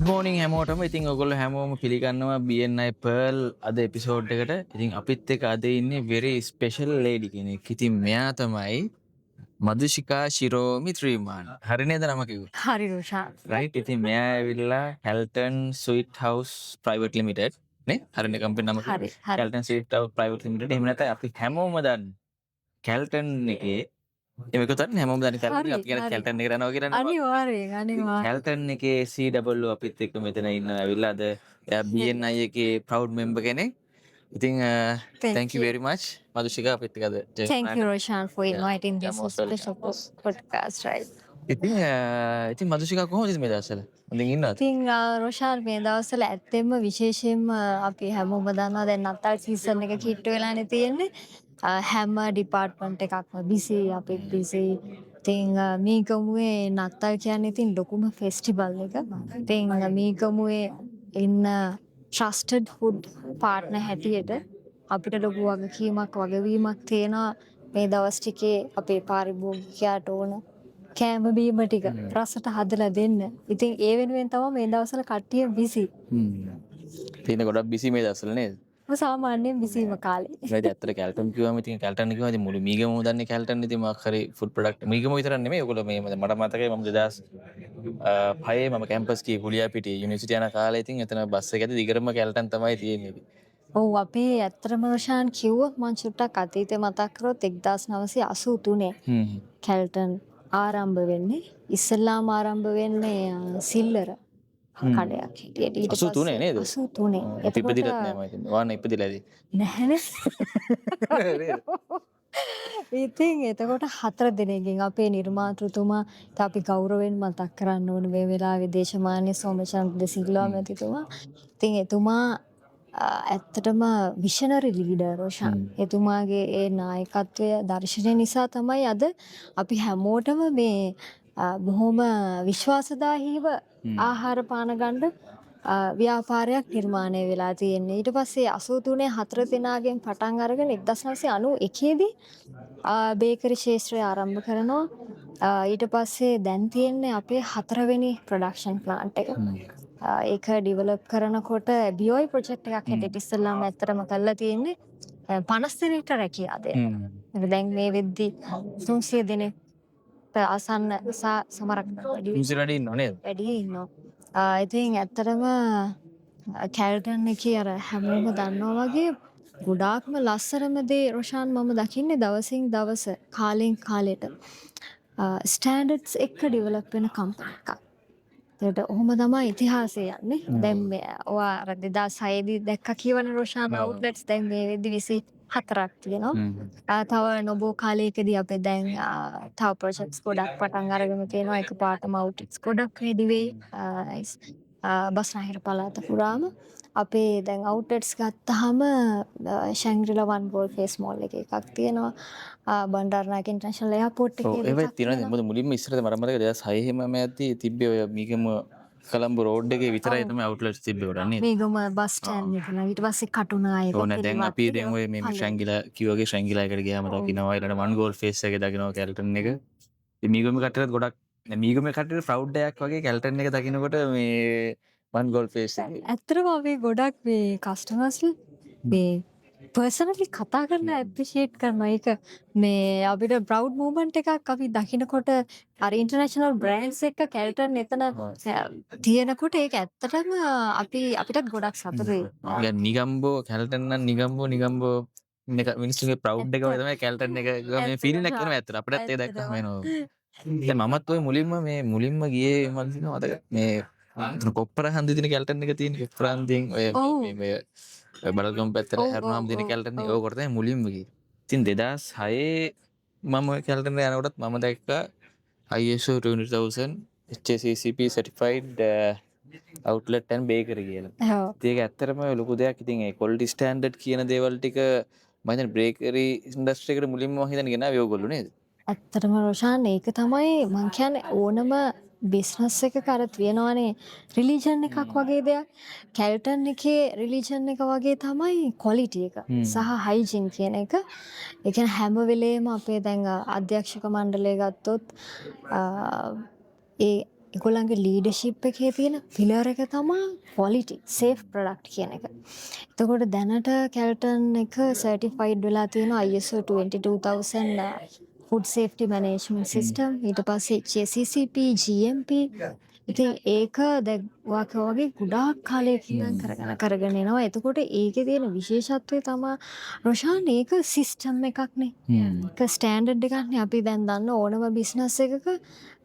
මෝනින් හැමෝටම. ඉතින් ඔයගොල්ලෝ හැමෝම පිළිගන්නවා BNI Pearl අද එපිසෝඩ් එකට. ඉතින් අපිත් එක්ක අද ඉන්නේ very special lady කෙනෙක්. ඉතින් මෙයා තමයි මදුෂිකා ශිරෝමි ත්‍රිමාන. හරි නේද නම කිව්වේ? හරි රෝෂාන්. රයිට්. ඉතින් මෙයා ඇවිල්ලා Halton Sweet House Private Limited නේ? හරිනේ කම්පැනි නම හරි හරි. Halton Sweet House Private Limited. එහෙම නැත්නම් අපි හැමෝම දන්නේ කැල්ටන් එකේ, එහෙම එකතු කරන්නේ හැමෝම දන්නේ කැල්ටන් එක. අපි කියන්නේ කැල්ටන් එකට යනවා කියලා නේ. අනිවාර්යෙන් අනිවාර්යෙන්. කැල්ටන් එකේ CW අපිත් එක්ක මෙතන ඉන්න ඇවිල්ලා අද එයා BNI එකේ ප්‍රවුඩ් මෙම්බර් කෙනෙක්. ඉතින් thank you very much Madushika අපිත් එක්ක අද join Thank you, Roshan, for inviting Yeah, this most welcome. special podcast, right? ඉතින් ඉතින් මදුෂිකා කොහොමද මේ දවස්වල? හොඳින් ඉන්නවද? ඉතින් රොෂාන්, මේ දවස්වල ඇත්තෙන්ම විශේෂයෙන්ම අපි හැමෝම දන්නවා දැන් නත්තල් සීසන් එක කිට්ටු වෙලානේ තියෙන්නේ. හැම ඩිපාර්ට්මන්ට් එකක්ම බිසි, අපිත් බිසි. ඉතින් මීගමුවේ නත්තල් කියන්නේ ඉතින් ලොකුම ෆෙස්ටිවල් එක. ඉතින් මීගමුවේ ඉන්න ට්‍රස්ටඩ් ෆුඩ් පාර්ට්නර් හැටියට අපිට ලොකු වගකීමක් වගවීමක් තියෙනවා මේ දවස් ටිකේ අපේ පාරිභෝගිකයාට ඕන කෑම බීම ටික රසට හදලා දෙන්න. ඉතින් ඒ වෙනුවෙන් තමයි මේ දවස්වල කට්ටිය බිසි. තියෙන ගොඩක් බිසි මේ දවස්වල නේද? සාමාන්‍යයෙන් බිසිම කාලේ. ඒත් ඇත්තට කැල්ටන් කිව්වම, ඉතින් කැල්ටන් කිව්වම ඉතින් මුළු මීගමුවම දන්නේ කැල්ටන්. ඉතින් මොකක් හරි ෆුඩ් ප්‍රොඩක්ට් මීගමුව විතරක් නෙමෙයි ඔයගොල්ලෝ මේ මට මතකයි මම 2006 මම කැම්පස් ගියේ කුලියාපිටියේ යුනිවර්සිටි යන කාලේ. ඉතින් එතන බස් එක ඇද්දි දිගටම කැල්ටන් තමයි තියෙන්නේ ඉතින්. ඔව්, අපේ ඇත්තටම රොෂාන් කිව්වොත්, මං චුට්ටක් අතීතේ මතක් කරොත් 1983 කැල්ටන් ආරම්භ වෙන්නේ. ඉස්සෙල්ලාම ආරම්භ වෙන්නේ සිල්ලර කඩයක් හැටියට. ඊට 83 නේද? 83. අපි ඉපදිලත් නෑ මම හිතන්නේ. ඔයාලා ඉපදිලා ඇති. නැහැනේ. නේද? ඉතින් එතකොට හතර දෙනෙක්ගෙන් අපේ නිර්මාතෘතුමා ඉතින් අපි ගෞරවයෙන් මතක් කරන්න ඕන මේ වෙලාවේ දේශමාන්‍ය සෝමචන්ද්‍ර ද සිල්වා මැතිතුමා. ඉතින් එතුමා ඇත්තටම විෂනරි ලීඩර් රොෂාන්. එතුමාගේ ඒ නායකත්වය දර්ශනය නිසා තමයි අද අපි හැමෝටම මේ බොහොම විශ්වාසදායීව ආහාර පාන ගන්න ව්‍යාපාරයක් නිර්මාණය වෙලා තියෙන්නේ. ඊට පස්සේ 83 හතර දෙනාගෙන් පටන් අරගෙන 1991 දී බේකරි ක්ෂේත්‍රය ආරම්භ කරනවා. ඊට පස්සේ දැන් තියෙන්නේ අපේ හතරවෙනි ප්‍රොඩක්ෂන් ප්ලාන්ට් එක. ඒක ඩිවලොප් කරනකොට BOI project එකක් හැටියට ඉස්සෙල්ලාම ඇත්තටම කරලා තියෙන්නේ 50 දෙනෙක්ට රැකියා දෙන්න. දැන් මේ වෙද්දි 300 දෙනෙක්ට ආසන්න සහ සමහරක් වැඩි. 300 වැඩි ඉන්නව නේද? වැඩි ඉන්නවා. ඉතින් ඇත්තටම කැල්ටන් එකේ අර හැමෝම දන්නවා වගේ ගොඩාක්ම ලස්සනම දේ රොෂාන්, මම දකින්නේ දවසින් දවස කාලෙන් කාලෙට ස්ටෑන්ඩඩ්ස් එක්ක ඩිවලොප් වෙන කම්පැනි එකක්. ඒකට ඔහොම තමයි ඉතිහාසය යන්නේ. දැන් මේ ඔයා අර 2006 දී දැක්කා කියවන රොෂාන්, අවුට්ලට්ස් දැන් මේ වෙද්දි 24ක් තියෙනවා. තව නොබෝ කාලයකදී අපේ දැන් තව ප්‍රොජෙක්ට්ස් ගොඩක් පටන් අරගෙන තියෙනවා. එකපාරටම අවුට්ලට්ස් ගොඩක් වැඩි වෙයි. බස්නාහිර පළාත පුරාම. අපේ දැන් අවුට්ලට්ස් ගත්තාම ශැංග්‍රිලා වන් ගෝල් ෆේස් මෝල් එකේ එකක් තියෙනවා. බණ්ඩාරනායක ඉන්ටර්නැෂනල් එයාපෝට් එකේ ඔව්, ඒවත් දෙකක් තියෙනවා. තියෙනවා. මොකද මුලින්ම ඉස්සරද මට මතකයි 2006 එහෙම මම යද්දි තිබ්බේ ඔය මීගමුව කලම්බු රෝඩ් එකේ විතරයි තමයි අවුට්ලට්ස් තිබ්බේ ගොඩක් නේද? මීගමුව බස් ස්ටෑන්ඩ් එක ළඟ. ඊට පස්සේ කටුනායක. ඕන දැන් අපි දැන් ඔය මේ ශැංගිලා කිව්වගේ ශැංගිලා එකට ගියාම දකින්නවා, ඊළඟ වන් ගෝල් ෆේස් එකේ දකින්නවා කැල්ටන් එක. ඉතින් මීගමුව කට්ටියටත් ගොඩක් දැන් මීගමුව කට්ටියට ප්‍රවුඩ් එකක් වගේ කැල්ටන් එක දකින්නකොට මේ වන් ගෝල් ෆේස් එකේ. ඇත්තටම අපි ගොඩක් මේ කස්ටමර්ස්ලා මේ පර්සනලි කතා කරලා ඇප්‍රීෂියේට් කරනවා. ඒක මේ අපිට ප්‍රවුඩ් මොමන්ට් එකක්. අපි දකිනකොට අර ඉන්ටර්නැෂනල් බ්‍රෑන්ඩ්ස් එක්ක කැල්ටන් එතන තියෙනකොට ඒක ඇත්තටම අපිටත් ගොඩක් සතුටුයි. දැන් නිගම්බෝ කැල්ටන් නම් නිගම්බෝ නිගම්බෝ ඉන්න මිනිස්සුන්ගේ ප්‍රවුඩ් එක වගේ තමයි කැල්ටන් එක මේ ෆීලිං එකක් එනවා ඇත්තට. අපිටත් ඒක දැක්කම එනවා. දැන් මමත් ඔය මුලින්ම මේ මුලින්ම ගියේ මං හිතනවා මතක මේ එතන කොප්පර හන්දියේ තියෙන කැල්ටන් එක තියෙන කොප්පර හන්දියෙන් ඔය මේ මේ ඔය බඩල්ගම පැත්තට හැරුණාම තියෙන කැල්ටන් එක ඕකට තමයි මුලින්ම ගියේ. ඉතින් 2006 මම ඔය කැල්ටන් එක යනකොටත් මම දැක්කා ISO 20000 HACCP certified outlet and bakery කියලා. ඉතින් ඒක ඇත්තටම ලොකු දෙයක්. ඉතින් ඒ quality standard කියන දේවල් ටික මම හිතන්නේ බේකරි ඉන්ඩස්ට්‍රි එකට මුලින්ම මම හිතන්නේ ගෙනාවේ ඔයගොල්ලෝ නේද? ඇත්තටම රොෂාන්, ඒක තමයි මං කියන්නේ ඕනම බිස්නස් එකක අර තියෙනවනේ රිලිජන් එකක් වගේ දෙයක්. කැල්ටන් එකේ රිලිජන් එක වගේ තමයි ක්වොලිටි එක සහ හයිජීන් කියන එක. ඒ කියන්නේ හැම වෙලේම අපේ දැන් අධ්‍යක්ෂක මණ්ඩලය ගත්තොත් ඒ ඒගොල්ලන්ගේ ලීඩර්ෂිප් එකේ තියෙන පිලර් එක තමා ක්වොලිටි, සේෆ් ප්‍රොඩක්ට් කියන එක. එතකොට දැනට කැල්ටන් එක සර්ටිෆයිඩ් වෙලා තියෙනවා ISO 22000 food safety management system, ඊට පස්සේ HACCP, GMP. ඉතින් ඒක දැන් ඔයා කිව්වා වගේ ගොඩාක් කාලයක ඉඳන් කරගෙන කරගෙන එනවා. එතකොට ඒකේ තියෙන විශේෂත්වය තමා රොෂාන්, ඒක සිස්ටම් එකක්නේ. ඒක ස්ටෑන්ඩඩ් එකක්නේ. අපි දැන් දන්න ඕනම බිස්නස් එකක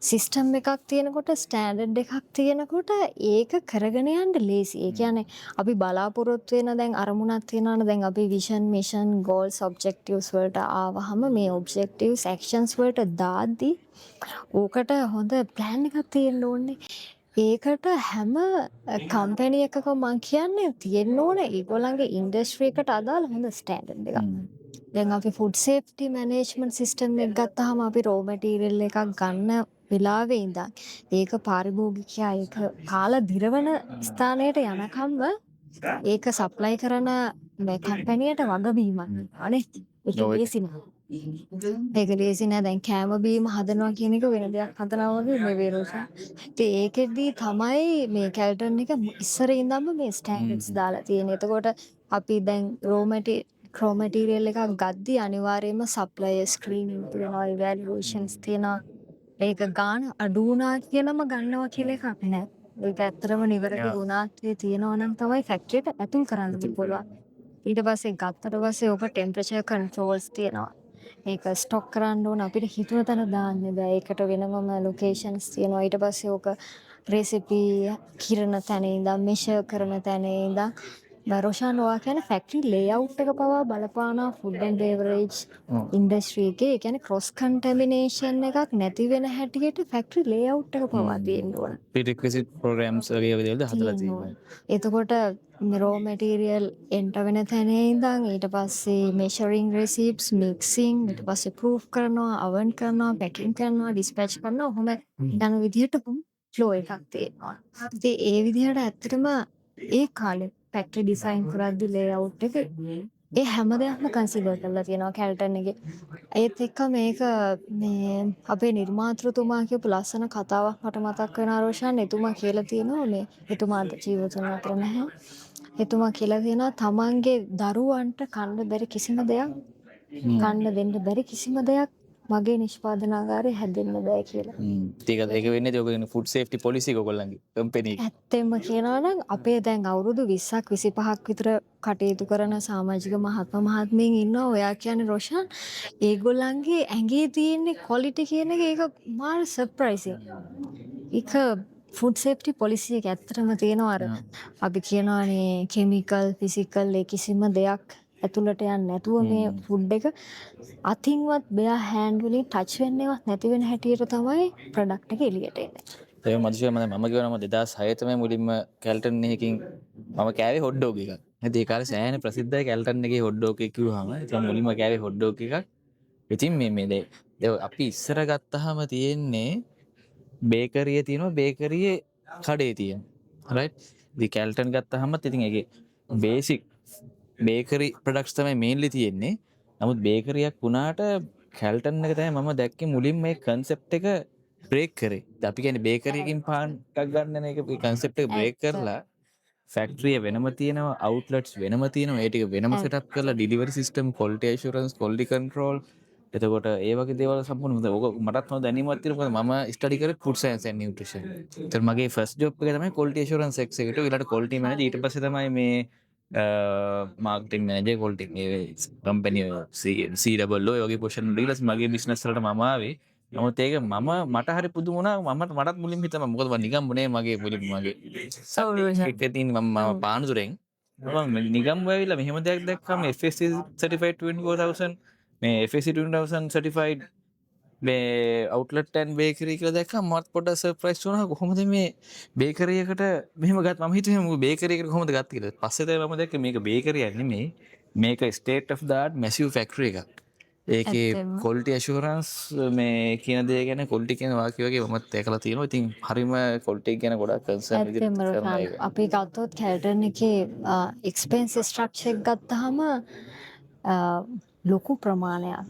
සිස්ටම් එකක් තියෙනකොට, ස්ටෑන්ඩඩ් එකක් තියෙනකොට ඒක කරගෙන යන්න ලේසි. ඒ කියන්නේ අපි බලාපොරොත්තු වෙන දැන් අරමුණක් තියෙනවනේ. දැන් අපි විෂන්, මිෂන්, ගෝල්ස්, ඔබ්ජෙක්ටිව්ස් වලට ආවහම මේ ඔබ්ජෙක්ටිව්ස් ඇක්ෂන්ස් වලට දාද්දි ඕකට හොඳ ප්ලෑන් එකක් තියෙන්න ඕනේ. ඒකට හැම කම්පැනි එකකම මං කියන්නේ තියෙන්න ඕන ඒගොල්ලන්ගේ ඉන්ඩස්ට්‍රි එකට අදාළ හොඳ ස්ටෑන්ඩඩ් එකක්. දැන් අපි ෆුඩ් සේෆ්ටි මැනේජ්මන්ට් සිස්ටම් එක ගත්තාම අපි රෝ මැටීරියල් එකක් ගන්න වෙලාවේ ඉඳන් ඒක පාරිභෝගිකයා ඒක කාලා දිරවන ස්ථානයට යනකම්ම ඒක සප්ලයි කරන මේ කම්පැනියට වගවීමක් තියෙනවා නේ. ඒක ඔව් ඒක. ලේසි නෑ. ඒක ලේසි නෑ. දැන් කෑම බීම හදනවා කියන එක වෙන දෙයක් හදනවා වගේ නෙවෙයි රෝෂා. ඉතින් ඒකෙදි තමයි මේ කැල්ටන් එක ඉස්සර ඉඳන්ම මේ ස්ටෑන්ඩඩ්ස් දාලා තියෙන්නේ. එතකොට අපි දැන් රෝ මැටීරියල් එකක් ගද්දි අනිවාර්යයෙන්ම සප්ලයර් ස්ක්‍රීනින් තියෙනවා, ඉවැලුවේෂන්ස් තියෙනවා. ඒක ගාන අඩු වුණා කියලාම ගන්නවා කියලා එකක් නෑ. ඒක ඇත්තටම නිවැරදි ගුණාත්මය තියෙනවා නම් තමයි ෆැක්ටරියට ඇතුල් කරන්න පුළුවන්. ඊට පස්සේ ගත්තට පස්සේ ඕක ටෙම්පරේචර් කන්ට්‍රෝල්ස් තියෙනවා. ඒක ස්ටොක් කරන්න ඕන, අපිට හිතුව තැන දාන්න බෑ. ඒකට වෙනමම ලොකේෂන්ස් තියෙනවා. ඊට පස්සේ ඕක රෙසිපි කිරන තැන ඉඳන්, මෙෂර් කරන තැන ඉඳන්, රොෂාන් ඔයා කියන්නේ ෆැක්ටරි ලේඅවුට් එක පවා බලපානවා ෆුඩ් ඇන්ඩ් බෙවරේජ් ඉන්ඩස්ට්‍රි එකේ. ඒ කියන්නේ ක්‍රොස් කන්ටැමිනේෂන් එකක් නැති වෙන හැටියට ෆැක්ටරි ලේඅවුට් එක පවා තියෙන්න ඕන. ප්‍රීරික්විසිට් ප්‍රෝග්‍රෑම්ස් වගේ දේවල්ද හදලා තියෙන්න තියෙනවා. ඕන. එතකොට රෝ මැටීරියල් එන්ටර් වෙන තැන ඉඳන්, ඊට පස්සේ මෙෂරින් රෙසිප්ස්, මික්සිං, ඊට පස්සේ ප්‍රූෆ් කරනවා, අවන් කරනවා, පැකින් කරනවා, ඩිස්පැච් කරනවා, ඔහොම යන විදිහට ෆ්ලෝ එකක් තියෙනවා. ඉතින් ඒ විදිහට ඇත්තටම ඒ කාලේ ෆැක්ටරි ඩිසයින් කරද්දි ලේඅවුට් එක ඒ හැම දෙයක්ම කන්සිඩර් කරලා තියෙනවා කැල්ටන් එකේ. ඒත් එක්ක මේක මේ අපේ නිර්මාතෘතුමා කියපු ලස්සන කතාවක් මට මතක් වෙනවා රෝෂාන්. එතුමා කියලා තියෙනවා, මේ එතුමා අද ජීවතුන් අතර නැහැ. එතුමා කියලා තියෙනවා තමන්ගේ දරුවන්ට කන්න බැරි කිසිම දෙයක්, කන්න දෙන්න බැරි කිසිම දෙයක් මගේ නිෂ්පාදනාගාරේ හැදෙන්න බෑ කියලා. ඒක ඒක වෙන්නේ ඒක කියන්නේ ෆුඩ් සේෆ්ටි පොලිසි එක ඔයගොල්ලන්ගේ කම්පැනි එකේ. ඇත්තෙන්ම කියනවා නම් අපේ දැන් අවුරුදු 20ක් 25ක් විතර කටයුතු කරන සමාජික මහත්ම මහත්මීන් ඉන්නවා. ඔයා කියන්නේ රොෂාන්, ඒගොල්ලන්ගේ ඇඟේ තියෙන ක්වොලිටි කියන එක, ඒක මාර සර්ප්‍රයිසිං. ඒක ෆුඩ් සේෆ්ටි පොලිසි එක ඇත්තටම තියෙනවා. අර අපි කියනවානේ කෙමිකල්, ෆිසිකල් ඒ කිසිම දෙයක් ඇතුළට යන්නේ නැතුව මේ ෆුඩ් එක අතින්වත්, බෙයා හෑන්ඩ් වලින් ටච් වෙන්නේවත් නැති වෙන හැටියට තමයි ප්‍රොඩක්ට් එක එළියට එන්නේ. ඒ මధుෂා, මම මම කියනවා, මම 2006 තමයි මුලින්ම කැල්ටන් එකකින් මම කෑවේ හොට් ඩොග් එකක්. ඉතින් ඒ කාලේ සෑහෙන ප්‍රසිද්ධයි කැල්ටන් එකේ හොට් ඩොග් එක කිව්වහම. ඉතින් මුලින්ම කෑවේ හොට් ඩොග් එකක්. ඉතින් මේ මේ දැන් අපි ඉස්සර ගත්තාම තියෙන්නේ බේකරිය තියෙනවා, බේකරියේ කඩේ තියෙනවා. රයිට්? ඉතින් කැල්ටන් ගත්තාමත් ඉතින් ඒකේ බේසික් බේකරි ප්‍රොඩක්ට්ස් තමයි මේන්ලි තියෙන්නේ. නමුත් බේකරියක් වුණාට කැල්ටන් එක තමයි මම දැක්කේ මුලින්ම මේ කන්සෙප්ට් එක බ්‍රේක් කරේ. ඉතින් අපි කියන්නේ බේකරි එකකින් පාන් එකක් ගන්න යන එක, ඒ කන්සෙප්ට් එක බ්‍රේක් කරලා ෆැක්ටරිය වෙනම තියෙනවා, අවුට්ලට්ස් වෙනම තියෙනවා. ඒ ටික වෙනම සෙටප් කරලා delivery system, quality assurance, quality control, එතකොට ඒ වගේ දේවල් සම්පූර්ණ. මොකද ඕක මටත් හොඳ දැනීමක් තියෙනවා, මොකද මම ස්ටඩි කරේ ෆුඩ් සයන්ස් ඇන්ඩ් නියුට්‍රිෂන්. ඒතර මගේ ෆස්ට් ජොබ් එක තමයි ක්වොලිටි ඇෂුරන්ස් එක්සිකියුටිව්, ඊළඟට ක්වොලිටි මැනේජර්, ඊට පස්සේ තමයි මේ මාර්කටිං මැනේජර්, ක්වොලිටි මේ කම්පැනි C double O ඒ වගේ පොසිෂන් වල ගිහලා මගේ බිස්නස් වලට මම ආවේ. නමුත් ඒක මම මට හරි පුදුම වුණා. මම මටත් මුලින්ම හිතුවා, මොකද මම නිගම්බෝ නේ මගේ මුලින්ම මගේ එක තියෙන මම මම පානදුරෙන් මම නිගම්බෝ ඇවිල්ලා මෙහෙම දෙයක් දැක්කම FSC certified 24000, මේ FSC 20000 certified මේ අවුට්ලට් ඇන්ඩ් බේකරි කියලා දැක්කම මත් පොඩ්ඩක් සර්ප්‍රයිස් වුණා, කොහොමද මේ බේකරි එකට මෙහෙම ගත්. මම හිතුවේ මොකද බේකරි එකට කොහොමද ගත්තේ කියලා. පස්සේ තමයි මම දැක්කේ මේක බේකරියක් නෙමෙයි, මේක state of the art massive factory එකක්. ඒකේ ක්වොලිටි ඇෂුරන්ස් මේ කියන දේ ගැන, ක්වොලිටි කියන වාක්‍ය වගේ මමත් දැකලා තියෙනවා. ඉතින් හරිම ක්වොලිටි එක ගැන ගොඩක් කන්සර්න් විදිහට ඇත්තෙන්ම කරන රොෂාන්, එක. අපි ගත්තොත් කැල්ටන් එකේ එක්ස්පෙන්ස් ස්ට්‍රක්චර් එක ගත්තාම ලොකු ප්‍රමාණයක්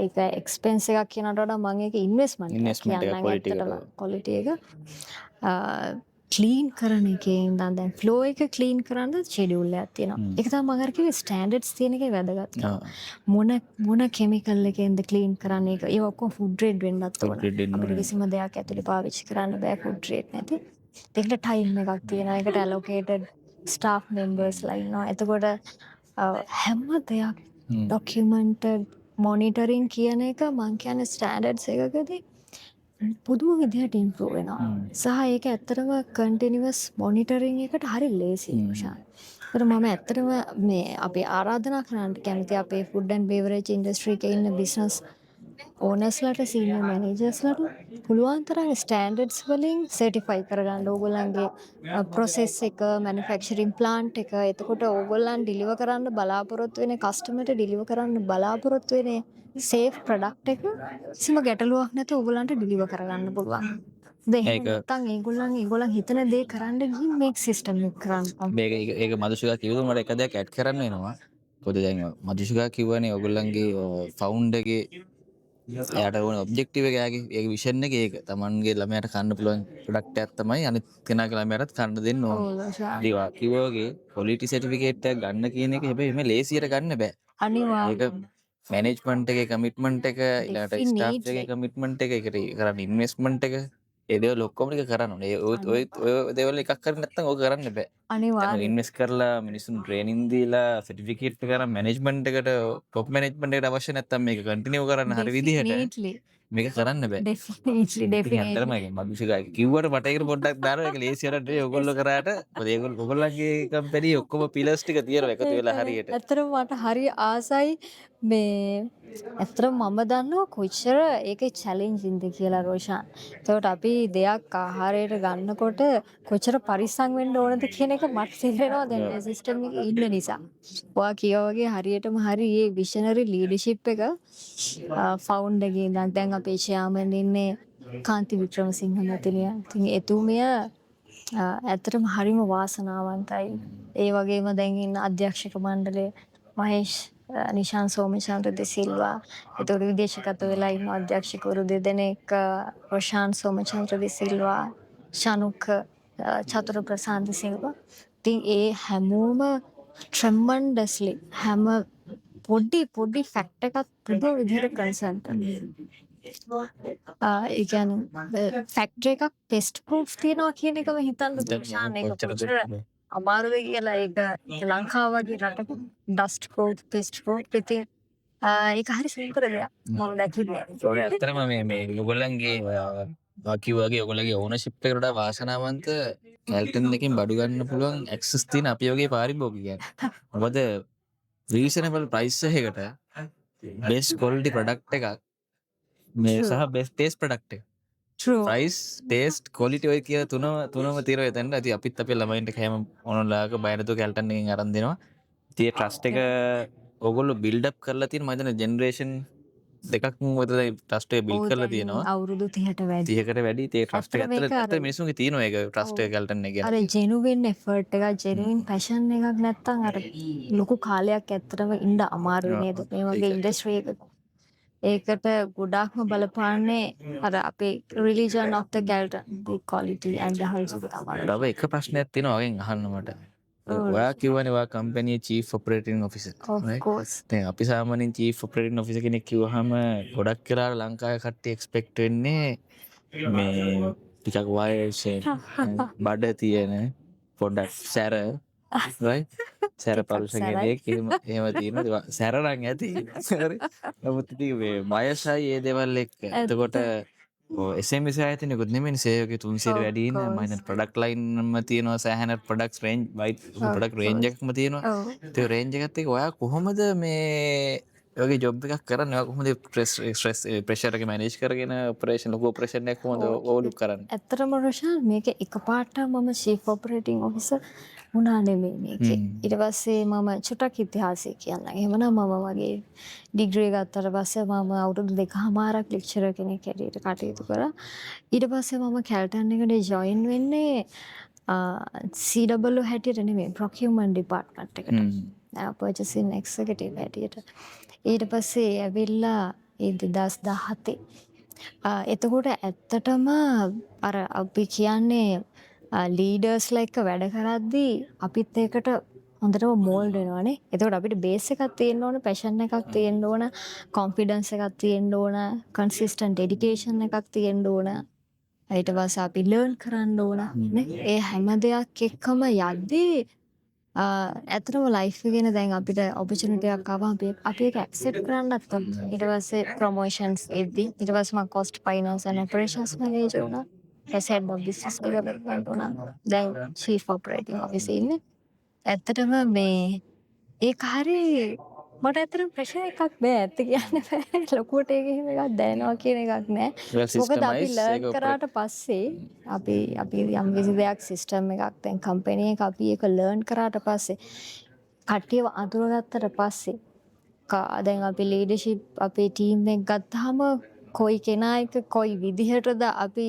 ඒක එක්ස්පෙන්ස් එකක් කියනවට වඩා මම ඒක ඉන්වෙස්ට්මන්ට් එකක් ඉන්වෙස්ට්මන්ට් එකක් කියන්නම්. ක්වොලිටි එකට. ඇත්තටම ක්වොලිටි එක ක්ලීන් කරන එකේ ඉඳන් දැන් ෆ්ලෝ එක ක්ලීන් කරන්න ෂෙඩියුල් එකක් තියෙනවා. ඒක තමයි මම අර කිව්වේ ස්ටෑන්ඩඩ්ස් තියෙන එකේ වැදගත්කම. මොන මොන කෙමිකල් එකෙන්ද ක්ලීන් කරන්නේ ඒක, ඒවා ඔක්කොම ෆුඩ් ග්‍රේඩ් වෙන්නත් ෆුඩ් ඕන. ග්‍රේඩ් වෙන්න අපිට ඕනේ. කිසිම දෙයක් ඇතුලේ පාවිච්චි කරන්න බෑ ෆුඩ් ග්‍රේඩ් නැති. ඒකට ටයිම් එකක් තියෙනවා. ඒකට ඇලොකේටඩ් ස්ටාෆ් මෙම්බර්ස්ලා ඉන්නවා. එතකොට හැම දෙයක් ඩොකියුමන්ටඩ්, මොනිටරින් කියන එක මං කියන්නේ ස්ටෑන්ඩඩ්ස් එකකදී පුදුම විදිහට ඉම්ප්‍රූව් වෙනවා. සහ ඒක ඇත්තටම කන්ටිනියස් මොනිටරින් එකට හරි ලේසියි රුෂාන්. ඒතර මම ඇත්තටම මේ අපි ආරාධනා කරන්න කැමති අපේ ෆුඩ් ඇන්ඩ් බෙවරේජ් ඉන්ඩස්ට්‍රි එකේ ඉන්න බිස්නස් ඕනර්ස්ලාට, සීනියර් මැනේජර්ස්ලාට පුළුවන් තරම් ස්ටෑන්ඩඩ්ස් වලින් සර්ටිෆයි කරගන්න ඕගොල්ලන්ගේ ප්‍රොසෙස් එක, මැනුෆැක්චරින් ප්ලාන්ට් එක. එතකොට ඕගොල්ලන් ඩිලිවර් කරන්න බලාපොරොත්තු වෙන කස්ටමර්ට ඩිලිවර් කරන්න බලාපොරොත්තු වෙන සේෆ් ප්‍රොඩක්ට් එක කිසිම ගැටලුවක් නැතුව ඕගොල්ලන්ට ඩිලිවර් කරගන්න පුළුවන්. දැන් එහෙම ඒක නැත්තම් ඒගොල්ලන් ඒගොල්ලන් හිතන දේ කරන්න ගිහින් මේ සිස්ටම් එක කරන්න. මේක ඒක ඒක මధుෂිකා කිව්වම මට එක දෙයක් ඇඩ් කරන්න වෙනවා. මොකද දැන් මధుෂිකා කිව්වනේ ඔයගොල්ලන්ගේ ෆවුන්ඩර්ගේ එයාට ඕන ඔබ්ජෙක්ටිව් එක, එයාගේ ඒක විෂන් එක, ඒක තමන්ගේ ළමයාට කන්න පුළුවන් ප්‍රොඩක්ට් එකක් තමයි අනිත් කෙනාගේ ළමයාටත් කන්න දෙන්න ඕන. ඔව් රෂාන්. ඉතින් ඔයා කිව්වා වගේ ක්වොලිටි සර්ටිෆිකේට් එකක් ගන්න කියන එක හැබැයි එහෙම ලේසියට ගන්න බෑ. ඒක මැනේජ්මන්ට් එකේ කමිට්මන්ට් එක, ඊළඟට ස්ටාෆ් එකේ කමිට්මන්ට් එක, ඒකට කරන්න ඉන්වෙස්ට්මන්ට් එක, ඒ දේවල් ඔක්කොම ටික කරන්න ඕනේ. ඒ ඔය ඔය ඔය දේවල් එකක් කරේ නැත්නම් ඕක කරන්න බෑ. දැන් ඉන්වෙස්ට් කරලා මිනිස්සුන් ට්‍රේනින් දීලා සර්ටිෆිකේට් එක අරන් මැනේජ්මන්ට් එකට, ටොප් මැනේජ්මන්ට් එකට අවශ්‍ය නැත්නම් මේක කන්ටිනියු කරන්න හරි විදිහට මේක කරන්න බෑ. ඉතින් ඇත්තටම ඒක මදුෂිකා කිව්වට මට ඒකට පොඩ්ඩක් දානවා, ඒක ලේසි වැඩක් නෙවෙයි ඔයගොල්ලෝ කරාට. මොකද ඒගොල්ලෝ ඔයගොල්ලන්ගේ කම්පැනි ඔක්කොම පිලර්ස් ටික තියෙනවා එකතු වෙලා හරියට. ඇත්තටම මට හරි ආසයි මේ, ඇත්තටම මම දන්නවා කොච්චර ඒක චැලෙන්ජින්ද කියලා රෝෂාන්. එතකොට අපි දෙයක් ආහාරයට ගන්නකොට කොච්චර පරිස්සම් වෙන්න ඕනද කියන එක මට තේරෙනවා දැන් මේ සිස්ටම් එකේ ඉන්න නිසා. ඔයා කිව්වා වගේ හරියටම හරි මේ විෂනරි ලීඩර්ෂිප් එක ෆවුන්ඩර්ගේ ඉඳන් දැන් අපේ චෙයාමන් ඉන්නේ කාන්ති වික්‍රමසිංහ මැතිණිය. ඉතින් එතුමිය ඇත්තටම හරිම වාසනාවන්තයි. ඒ වගේම දැන් ඉන්න අධ්‍යක්ෂක මණ්ඩලය මහේෂ් නිශාන් සෝමචන්ද්‍ර ද සිල්වා. එතකොට විදේශගත වෙලා ඉන්න අධ්‍යක්ෂකවරු දෙදෙනෙක් රොෂාන් සෝමචන්ද්‍ර ද සිල්වා, ශනුක චතුර ප්‍රසාන්ත සිල්වා. ඉතින් ඒ හැමෝම ට්‍රෙමන්ඩස්ලි හැම පොඩි පොඩි ෆැක්ට් එකක් පුදුම විදිහට කන්සර්න් කරනවා. ඒ කියන්නේ ෆැක්ටරි එකක් පෙස්ට් ප්‍රූෆ් තියනවා කියන එකම හිතන්න රොෂාන්, ඒක කොච්චර අමාරුද කියලා. ඒක ලංකාව වගේ රටක ඩස්ට් ප්‍රූෆ්, පෙස්ට් ප්‍රූෆ්. ඉතින් ඒක හරි සුන්දර දෙයක් මම දැකින්නේ. ඔය ඇත්තටම මේ මේ ඔයගොල්ලන්ගේ ඔයා කිව්වා වගේ ඔයගොල්ලන්ගේ ඕනර්ෂිප් එකට වඩා වාසනාවන්ත කැල්ටන් එකෙන් බඩු ගන්න පුළුවන් ඇක්සස් තියෙන අපි වගේ පාරිභෝගිකයන්. මොකද රීසනබල් ප්‍රයිස් එකකට බෙස්ට් ක්වොලිටි ප්‍රොඩක්ට් එකක් මේ සහ බෙස්ට් ටේස්ට් ප්‍රොඩක්ට් එක. ප්‍රයිස්, ටේස්ට්, ක්වොලිටි ඔය කියන තුනම තුනම තියෙනවා එතනට. ඉතින් අපිත් අපේ ළමයින්ට කෑම ඕන වෙලාවක බය නැතුව කැල්ටන් එකෙන් අරන් දෙනවා. ඉතින් ඒ ට්‍රස්ට් එක ඔයගොල්ලෝ බිල්ඩ් අප් කරලා තියෙන, මම හිතන්නේ ජෙනරේෂන් දෙකක් විතර ට්‍රස්ට් එක බිල්ඩ් ඔව් කරලා දැන් තියෙනවා. අවුරුදු 30ට වැඩි. 30කට වැඩි. ඉතින් ඒ ට්‍රස්ට් එක ඇත්තටම ඒක ඇත්තට අර ඇත්තට මිනිස්සුන්ගේ තියෙනවා ඒක ට්‍රස්ට් එක කැල්ටන් එක ගැන. අර ජෙනුවින් එෆර්ට් එකක්, ජෙනුවින් පැෂන් එකක් නැත්තම් අර ලොකු කාලයක් ඇත්තටම ඉන්න අමාරුයි නේද මේ වගේ ඉන්ඩස්ට්‍රි එකක. ඒකට ගොඩාක්ම බලපාන්නේ අර අපේ religion of the Calton, the quality and the hygiene තමයි. තව එක ප්‍රශ්නයක් තියෙනවා ඔයාගෙන් අහන්න මට. ඔයා කිව්වනේ ඔයා company chief operating officer. Of course. දැන් අපි සාමාන්‍යයෙන් චීෆ් ඔපරේටිං ඔෆිසර් කෙනෙක් කිව්වහම ගොඩක් වෙලාවට ලංකාවේ කට්ටිය එක්ස්පෙක්ට් වෙන්නේ මේ ටිකක් වයසෙන් බඩ තියෙන පොඩ්ඩක් සැර, right, සැර ටිකක් පරුෂ සැරයි. කෙනෙක් එහෙම එහෙම තියෙනවා. ඒවා සැර නම් ඇති. හරි. නමුත් ඉතින් මේ වයසයි ඒ දේවල් එක්ක. එතකොට ඔව් SME ආයතනයකුත් නෙමෙයිනේ, සේවකයෝ 300 Of වැඩි ඉන්න. මම course. හිතන්නේ ප්‍රොඩක්ට් ලයින්ම තියෙනවා, සෑහෙන products Range wide product Range එකක්ම තියෙනවා. ඒ රේන්ජ් එකත් එක්ක ඔයා කොහොමද මේ ඔය වගේ ජොබ් එකක් කරන්නේ? ඔයා කොහොමද ස්ට්‍රෙස් ස්ට්‍රෙස් ප්‍රෙෂර් එක මැනේජ් කරගෙන ඔපරේෂන්, ලොකු ඔපරේෂන් එකක් කොහොමද ඕවර්ලුක් කරන්නේ? ඇත්තටම රොෂාන්, මේක එකපාරට මම චීෆ් ඔපරේටිං ඔෆිසර් වුණා නෙමෙයි මේකේ. ඊට පස්සේ මම චුට්ටක් ඉතිහාසය කියන්නම්. එහෙමනම් මම මගේ ඩිග්‍රී ගත්තට පස්සේ මම අවුරුදු දෙකහමාරක් ලෙක්චරර් කෙනෙක් හැටියට කටයුතු කරා. ඊට පස්සේ මම කැල්ටන් එකට ජොයින් වෙන්නේ COO හැටියට නෙමෙයි, ප්‍රොකියුමන්ට් ඩිපාර්ට්මන්ට් එකට. පර්චේසින් එක්සිකියුටිව් හැටියට. ඊට පස්සේ ඇවිල්ලා ඒ 2017. එතකොට ඇත්තටම අර අපි කියන්නේ ලීඩර්ස්ලා එක්ක වැඩ කරද්දී අපිත් ඒකට හොඳටම මෝල්ඩ් වෙනවානේ. එතකොට අපිට බේස් එකක් තියෙන්න ඕන, පැෂන් එකක් තියෙන්න ඕන, කොන්ෆිඩන්ස් එකක් තියෙන්න ඕන, කන්සිස්ටන්ට් ඩෙඩිකේෂන් එකක් තියෙන්න ඕන. ඊට පස්සේ අපි ලර්න් කරන්න ඕන නේ. ඒ හැම දෙයක් එක්කම යද්දී ඇත්තටම ලයිෆ් එකේ දැන් අපිට ඔපචුනිටි එකක් ආවම අපි අපි ඒක ඇක්සෙප්ට් කරන්නත් ඕන. ඊට පස්සේ ප්‍රොමෝෂන්ස් එද්දි ඊට පස්සේ මම cost, finance and operations manager වුණා. ඊට පස්සේ හෙඩ් ඔෆ් බිස්නස් ඩෙවලොප්මන්ට් වුණා. දැන් චීෆ් ඔපරේටිං ඔෆිසර් ඉන්නේ. ඇත්තටම මේ ඒක හරි මට ඇත්තටම ප්‍රෙෂර් එකක් නෑ, ඇත්ත කියන්න බෑ. ලොකුවට ඒක එහෙම එකක් දැනෙනවා කියන එකක් නෑ. Well මොකද අපි systemized learn ඒක කරාට පස්සේ අපි අපි යම් කිසි දෙයක්, සිස්ටම් එකක්, දැන් කම්පැනි එක අපි ඒක ලර්න් කරාට පස්සේ, කට්ටියව අඳුරගත්තට පස්සේ, දැන් අපි ලීඩර්ෂිප් අපේ ටීම් එක ගත්තාම කොයි කෙනා එක්ක කොයි විදිහටද අපි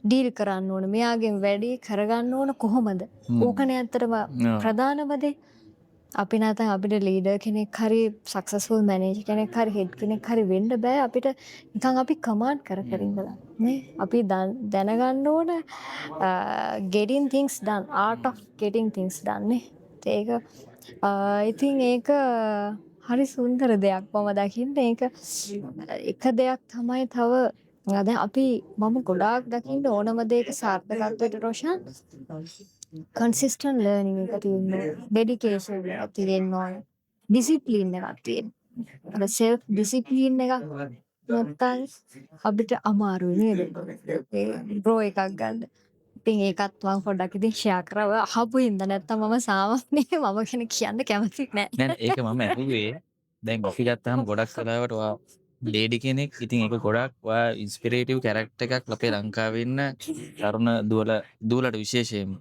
ඩීල් කරන්න ඕන, මෙයාගෙන් වැඩි කරගන්න ඕන කොහොමද, ඕකනේ ඇත්තටම ප්‍රධානම දේ. අපි නැත්නම් අපිට ලීඩර් කෙනෙක් හරි සක්සස්ෆුල් මැනේජර් කෙනෙක් හරි හෙඩ් කෙනෙක් හරි වෙන්න බෑ අපිට නිකන් අපි කමාන්ඩ් කර කර ඉඳලා නේ. අපි දැනගන්න ඕන getting things done, art of getting things done නේ. ඒක ඉතින් ඒක හරි සුන්දර දෙයක් මම දකින්නේ. ඒක එක දෙයක් තමයි. තව දැන් අපි මම ගොඩාක් දකින්න ඕනම දෙයක සාර්ථකත්වයට, රොෂාන්, කන්සිස්ටන්ට් ලර්නින් එක තියෙන්න ඕන. ඩෙඩිකේෂන් එකක් තියෙන්න ඕන. ඩිසිප්ලින් එකක් තියෙන්න. අර සෙල්ෆ් ඩිසිප්ලින් එකක් නැත්තම් අපිට අමාරුයි නේද? ඒ ග්‍රෝ එකක් ගන්න. ඉතින් ඒකත් මම පොඩ්ඩක් ඉතින් ෂෙයා කරා ඔයා අහපු හින්දා. නැත්තම් මම සාමාන්‍යයෙන් මම ගැන කියන්න කැමති නෑ. නෑ නෑ, ඒක මම ඇහුවේ දැන් අපි ගත්තාම ගොඩක් වෙලාවට ඔයා ලේඩි කෙනෙක්. ඉතින් ඒක ගොඩක් ඔයා ඉන්ස්පිරේටිව් කැරක්ටර් එකක් අපේ ලංකාවේ ඉන්න තරුණ දුවලට විශේෂයෙන්ම.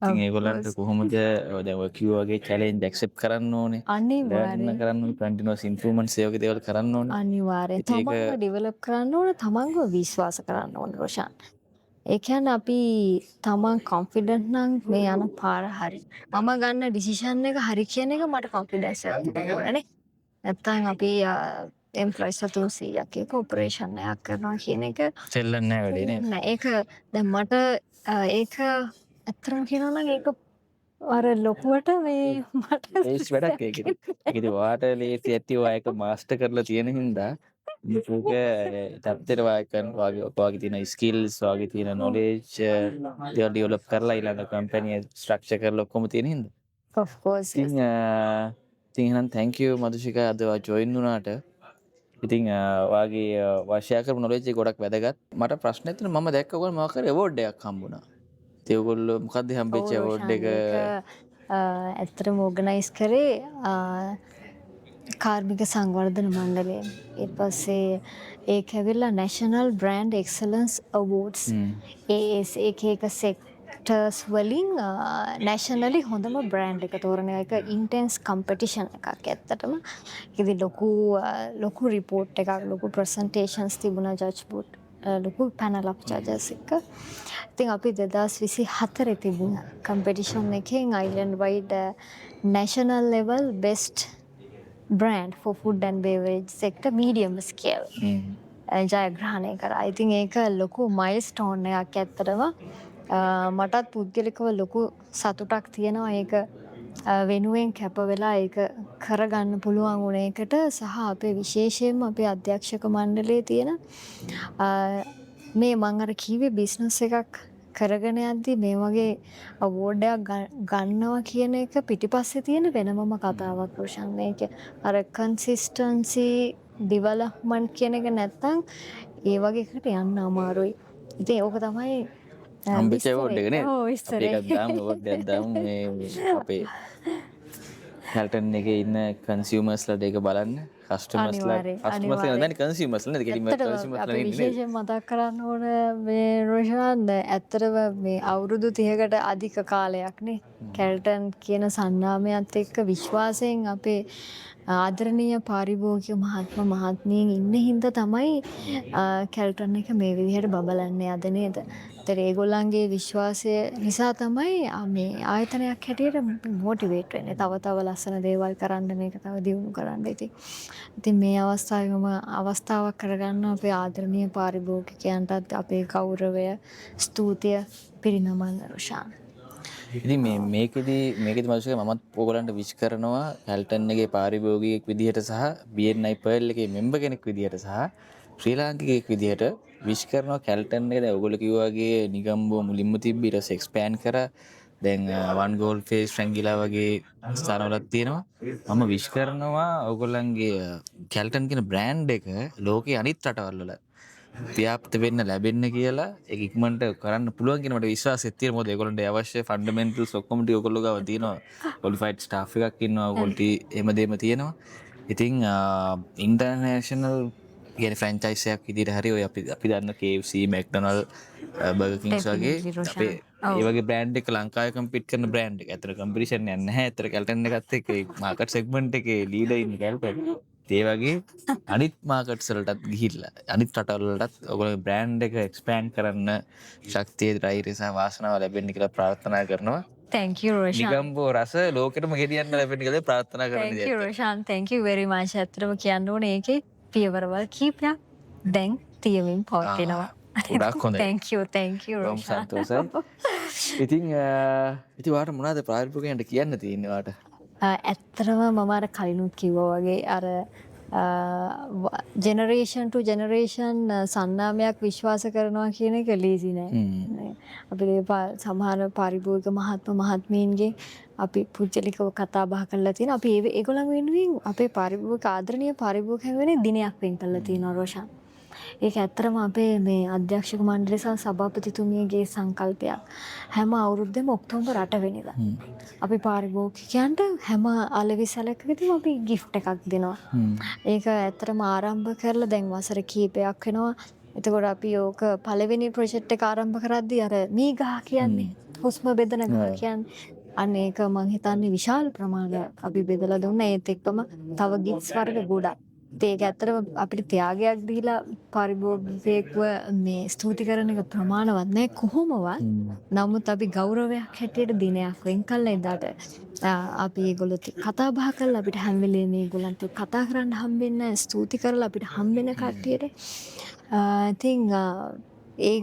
ඉතින් Of ඒගොල්ලන්ට course. කොහොමද ඔය දැන් ඔය කිව්වා වගේ චැලෙන්ජ් ඇක්සෙප්ට් කරන්න ඕනේ. ලර්න් කරන්න ඕනේ, කන්ටිනියස් ඉම්ප්‍රූව්මන්ට්ස් ඒ වගේ දේවල් කරන්න ඕනේ. අනිවාර්යෙන්. ඉතින් ඒක තමන්ව ඩෙවලොප් කරන්න ඕන, තමන්ව විශ්වාස කරන්න ඕන, රොෂාන්. ඒ කියන්නේ අපි තමන් කොන්ෆිඩන්ට් නම් මේ යන පාර හරි. මම ගන්න ඩිසිෂන් එක හරි කියන එක මට කොන්ෆිඩන්ස් එකක් තියෙන්න ඕන නේ. නැත්තම් අපි එම්ප්ලොයිස්ලා 300ක් එක්ක ඔපරේෂන් එකක් කරනවා කියන එක සෙල්ලම් නෑ වැඩේ නේද? නෑ, ඒක දැන් මට ඒක ඇත්තටම කියනවා නම් ඒක අර ලොකුවට මේ මට ලේසි වැඩක් ඒක ඉතින්. ඒක ඉතින් ඔයාට ලේසි ඇති, ඔයා ඒක මාස්ටර් කරලා තියෙන හින්දා. ඒක තත්ත්වයට ඔයා කරන ඔයාගේ ඔයාගේ තියෙන ස්කිල්ස්, ඔයාගේ තියෙන නොලෙජ් දේවල් ඩෙවලොප් කරලා ඊළඟ කම්පැනි ස්ට්‍රක්චර් කරලා ඔක්කොම තියෙන හින්දා. Of course. ඉතින් ඉතින් එහෙනම් thank you මදුෂිකා, අද ඔයා ජොයින් වුණාට. ඉතින් ඔයාගේ ඔයා ෂෙයා කරපු නොලෙජ් එක ගොඩක් වැදගත්. මට ප්‍රශ්නයක් තියෙනවා, මම දැක්ක ඔයගොල්ලෝ මොකක් හරි ඇවෝඩ් එකක් හම්බුණා. ඉතින් ඔයගොල්ලෝ මොකද්ද හම්බෙච්ච ඔව්. ඇවෝඩ් රොෂාන්, එක? ඒක ඇත්තටම ඕගනයිස් කරේ කාර්මික සංවර්ධන මණ්ඩලයෙන්. ඊට පස්සේ ඒක ඇවිල්ලා නැෂනල් බ්‍රෑන්ඩ් එක්සලන්ස් අවෝඩ්ස්. ඒ එක එක සෙක්ටර්ස් වලින් නැෂනලි හොඳම බ්‍රෑන්ඩ් එක තෝරන එක, ඉන්ටෙන්ස් කම්පිටිෂන් එකක් ඇත්තටම. ඉතින් ලොකු ලොකු රිපෝට් එකක්, ලොකු ප්‍රසන්ටේෂන්ස් තිබුණා ජජ් බෝඩ්, ලොකු පැනල් ඔෆ් ජජස් එක්ක. ඉතින් අපි 2024 තිබුණ කම්පිටිෂන් එකෙන් island wide national level best brand for food and beverage sector medium scale ජයග්‍රහණය කරා. ඉතින් ඒක ලොකු මයිල්ස්ටෝන් එකක් ඇත්තටම. මටත් පුද්ගලිකව ලොකු සතුටක් තියෙනවා ඒක වෙනුවෙන් කැප වෙලා ඒක කරගන්න පුළුවන් වුණ එකට සහ අපේ විශේෂයෙන්ම අපේ අධ්‍යක්ෂක මණ්ඩලයේ තියෙන මේ මං අර කිව්වේ බිස්නස් එකක් කරගෙන යද්දි මේ වගේ අවෝඩ් එකක් ගන්නවා කියන එක පිටිපස්සේ තියෙන වෙනමම කතාවක්, රොෂාන්. මේක අර කන්සිස්ටන්සි ඩිවලොප්මන්ට් කියන එක නැත්තම් ඒ වගේ එකකට යන්න අමාරුයි. ඉතින් ඕක තමයි හම්බෙච්ච අවෝඩ් විස්තරේ. එක නේද? ඔව්, අපි විස්තරේ. එකක් දාමු, අවෝඩ් එකක් දාමු මේ අපේ කැල්ටන් එකේ ඉන්න කන්සියුමර්ස්ලාට ඒක බලන්න, කස්ටමර්ස්ලා කස්ටමර්ස් නේද, කන්සියුමර්ස්ලා නේද කෙලින්ම ඇත්තටම කන්සියුමර්ස්ලා අපි ඉන්නේ නේද? විශේෂයෙන් මතක් කරන්න ඕන මේ රොෂාන්, ඇත්තටම මේ අවුරුදු 30කට අධික කාලයක් නේ කැල්ටන් කියන සන්නාමයත් එක්ක විශ්වාසයෙන් අපේ ආදරණීය පාරිභෝගික මහත්ම මහත්මීන් ඉන්න හින්දා තමයි කැල්ටන් එක මේ විදිහට බබලන්නේ අද නේද? ඒතර ඒගොල්ලන්ගේ විශ්වාසය නිසා තමයි මේ ආයතනයක් හැටියට මොටිවේට් වෙන්නේ. තව තව ලස්සන දේවල් කරන්න, මේක තව දියුණු කරන්න. ඉතින් ඉතින් මේ අවස්ථාවේ මම අවස්ථාවක් කරගන්න අපේ ආදරණීය පාරිභෝගිකයන්ටත් අපේ ගෞරවය, ස්තුතිය පිරිනමන්න රොෂාන්. ඉතින් මේ මේකෙදි මේකෙදි මනුෂ්‍යක මමත් ඕගොල්ලන්ට විශ් කරනවා කැල්ටන් එකේ පාරිභෝගිකයෙක් විදිහට සහ BNI Pearl එකේ මෙම්බර් කෙනෙක් විදිහට සහ ශ්‍රී ලාංකිකයෙක් විදිහට විශ් කරනවා. කැල්ටන් එක දැන් ඔයගොල්ලෝ කිව්වා වගේ නිගම්බෝ මුලින්ම තිබ්බ, ඊට පස්සේ එක්ස්පෑන්ඩ් කරා. දැන් වන් ගෝල් ෆේස් රැංගිලා වගේ ස්ථානවලත් තියෙනවා. මම විශ් කරනවා ඔයගොල්ලන්ගේ කැල්ටන් කියන බ්‍රෑන්ඩ් එක ලෝකේ අනිත් රටවල් වල ව්‍යාප්ත වෙන්න ලැබෙන්න කියලා. ඒක ඉක්මනට කරන්න පුළුවන් කියන මට විශ්වාසයක් තියෙනවා. මොකද ඒගොල්ලන්ට අවශ්‍ය ෆන්ඩමෙන්ටල්ස් ඔක්කොම ටික ඔයගොල්ලෝ ගාව තියෙනවා. ක්වොලිෆයිඩ් ස්ටාෆ් එකක් ඉන්නවා. ක්වොලිටි එහෙම දෙම තියෙනවා. ඉතින් ඉන්ටර්නැෂනල් කියන්නේ ෆ්‍රැන්චයිස් එකක් විදිහට හරි ඔය අපි අපි දන්න KFC, McDonald, Burger Kings වගේ අපේ ඒ වගේ බ්‍රෑන්ඩ් එක ලංකාවේ කම්පීට් කරන බ්‍රෑන්ඩ් එක. ඇත්තට කම්පිටිෂන් එකක් නැහැ. ඇත්තට කැල්ටන් එකත් එක්ක ඒ මාකට් සෙග්මන්ට් එකේ ලීඩර් ඉන්නේ කැල්ටන්. ඒ වගේ අනිත් මාකට්ස් වලටත් ගිහිල්ලා අනිත් රටවල් වලටත් ඔයගොල්ලෝගේ බ්‍රෑන්ඩ් එක එක්ස්පෑන්ඩ් කරන්න ශක්තිය, ධෛර්යය සහ වාසනාව ලැබෙන්න කියලා ප්‍රාර්ථනා කරනවා. Thank you, Roshan. Negombo රස ලෝකෙටම ගෙනියන්න ලැබෙන්න කියලා ප්‍රාර්ථනා කරන Thank you, Roshan. Thank you very much. ඇත්තටම කියන්න ඕනේ ඒකේ පියවරවල් කීපයක් දැන් තියමින් පවතිනවා. ගොඩාක් හොඳයි. Thank you, thank you, බොහොම රොෂාන්. සන්තෝෂයි. ඉතින් ඉතින් ඔයාට මොනවද ප්‍රායෝගිකව කියන්න තියෙන්නේ ඔයාට? ඇත්තටම මම අර කලිනුත් කිව්වා වගේ අර ජෙනරේෂන් ටු ජෙනරේෂන් සන්නාමයක් විශ්වාස කරනවා කියන එක ලේසි නෑ. අපි ඒ සමහර පාරිභෝගික මහත්ම මහත්මීන්ගෙන් අපි පුද්ගලිකව කතා බහ කරලා තියෙනවා. අපි ඒ ඒගොල්ලන් වෙනුවෙන්, අපේ පාරිභෝගික ආදරණීය පාරිභෝගිකයන් වෙනුවෙන් දිනයක් වෙන් කරලා තියෙනවා රොෂාන්. ඒක ඇත්තටම අපේ මේ අධ්‍යක්ෂක මණ්ඩලය සහ සභාපතිතුමියගේ සංකල්පයක්. හැම අවුරුද්දෙම ඔක්තෝබර් 8 වෙනිදා අපි පාරිභෝගිකයන්ට හැම අලෙවි සැලකකදීම අපි ගිෆ්ට් එකක් දෙනවා. ඒක ඇත්තටම ආරම්භ කරලා දැන් වසර කීපයක් වෙනවා. එතකොට අපි ඕක පළවෙනි ප්‍රොජෙක්ට් එක ආරම්භ කරද්දී අර මී ගහ කියන්නේ, හුස්ම බෙදන ගහ කියන්නේ, අන්න ඒක මං හිතන්නේ විශාල ප්‍රමාණයක් අපි බෙදලා දුන්නා. ඒත් එක්කම තව ගිෆ්ට්ස් වර්ග ගොඩක්. ඉතින් ඒක ඇත්තටම අපිට ත්‍යාගයක් දීලා පාරිභෝගිකයෙක්ව මේ ස්තුති කරන එක ප්‍රමාණවත් නෑ කොහොමවත්. නමුත් අපි ගෞරවයක් හැටියට දිනයක් වෙන් කළා එදාට අපි ඒගොල්ලොත් එක්ක කතා බහ කරලා, අපිට හැම වෙලේම ඒගොල්ලන්ට කතා කරන්න හම්බෙන්නේ නෑ, ස්තුති කරලා අපිට හම්බෙන කට්ටියට. ඉතින් ඒ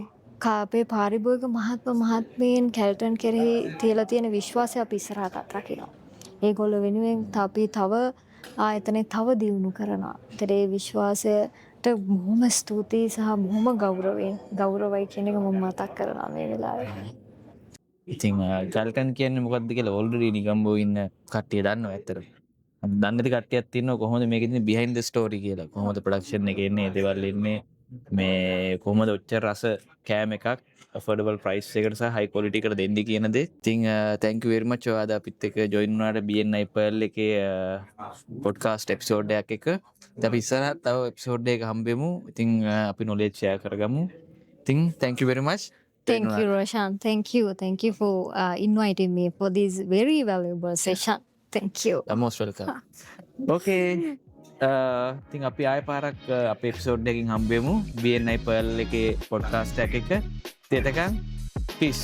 අපේ පාරිභෝගික මහත්ම මහත්මීන් කැල්ටන් කෙරෙහි තියලා තියෙන විශ්වාසය අපි ඉස්සරහටත් රකිනවා. ඒගොල්ලෝ වෙනුවෙන් අපි තව ආයතනය තව දියුණු කරනවා. ඒතර ඒ විශ්වාසයට බොහොම ස්තුතියි සහ බොහොම ගෞරවයෙන් ගෞරවයි කියන එක මම මතක් කරනවා මේ වෙලාවේ. ඉතින් කැල්ටන් කියන්නේ මොකක්ද කියලා ඔල්රෙඩි නිගම්බෝ ඉන්න කට්ටිය දන්නවා ඇත්තටම. දන්නේ නැති කට්ටියක් ඉන්නවා කොහොමද මේකේ තියෙන බිහයින්ඩ් ද ස්ටෝරි කියලා. කොහොමද ප්‍රොඩක්ෂන් එක එන්නේ, ඒ දේවල් එන්නේ, මේ කොහොමද ඔච්චර රස කෑම එකක් ඇෆෝඩබල් ප්‍රයිස් එකට සහ හයි ක්වොලිටි එකට දෙන්නේ කියන දේ. ඉතින් thank you very much ඔයා අද අපිත් එක්ක ජොයින් වුණාට BNI Pearl එකේ පොඩ්කාස්ට් එපිසෝඩ් එකක් එක්ක. ඉතින් අපි ඉස්සරහට තව එපිසෝඩ් එකක හම්බෙමු. ඉතින් අපි නොලෙජ් ෂෙයා කරගමු. ඉතින් thank you very much. Thank you, Roshan. Thank you. Thank you for inviting me for this very valuable session. Thank you. You're most welcome. Okay. ඉතින් අපි ආය පාරක් අපේ එපිසෝඩ් එකකින් හම්බෙමු BNI Pearl එකේ පොඩ්කාස්ට් එකක් එක්ක. ඉතින් එතකන් peace.